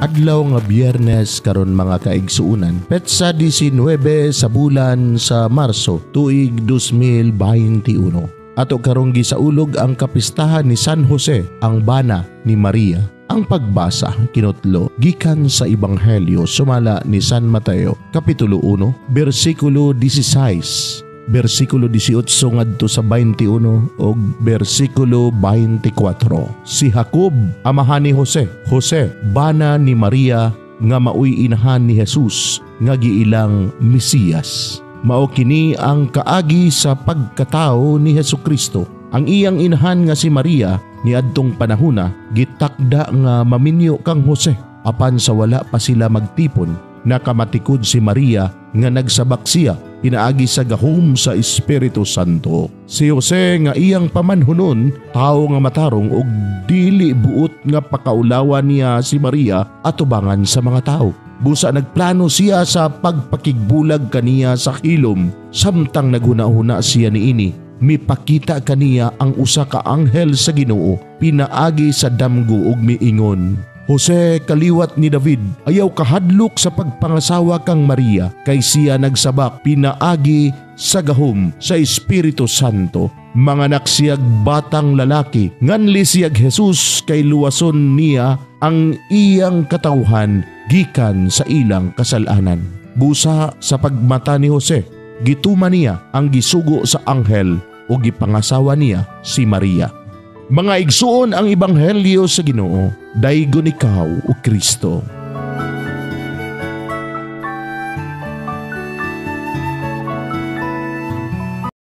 Adlaw nga Biyernes karon, mga kaigsuunan. Petsa 19 sa bulan sa Marso, tuig 2021. Ato karong gisaulog ang kapistahan ni San Jose, ang bana ni Maria. Ang pagbasa kinutlo gikan sa Ebanghelyo sumala ni San Mateo, Kapitulo 1, bersikulo 16, bersikulo 18 ngadto sa 21 ug bersikulo 24. Si Jacob amahan ni Jose, Jose bana ni Maria nga maoy inahan ni Jesus nga giilang Mesiyas. Mao kini ang kaagi sa pagkatao ni Hesukristo. Ang iyang inahan nga si Maria niadtong panahona gitakda nga maminyo kang Jose, apan sa wala pa sila magtipon, nakamatikod si Maria nga nagsabak siya pinaagi sa gahom sa Espiritu Santo. Si Jose nga iyang pamanhunon, tawo nga matarong ug dili buot nga pakaulawan niya si Maria atubangan sa mga tao. Busa nagplano siya sa pagpakigbulag kaniya sa hilom. Samtang naghuna-huna siya niini, mipakita kaniya ang usa ka anghel sa Ginoo pinaagi sa damgo ug miingon, "Jose, kaliwat ni David, ayaw kahadlok sa pagpangasawa kang Maria, kay siya nagsabak pinaagi sa gahom sa Espiritu Santo. Manganak siyag batang lalaki, nganli siyag Jesus, kay luwason niya ang iyang katawhan gikan sa ilang kasalanan." Busa sa pagmata ni Jose, gituman niya ang gisugo sa anghel o gipangasawa niya si Maria. Mga igsuon, ang ebanghelyo sa Ginoo. Daygon ikaw, o Kristo.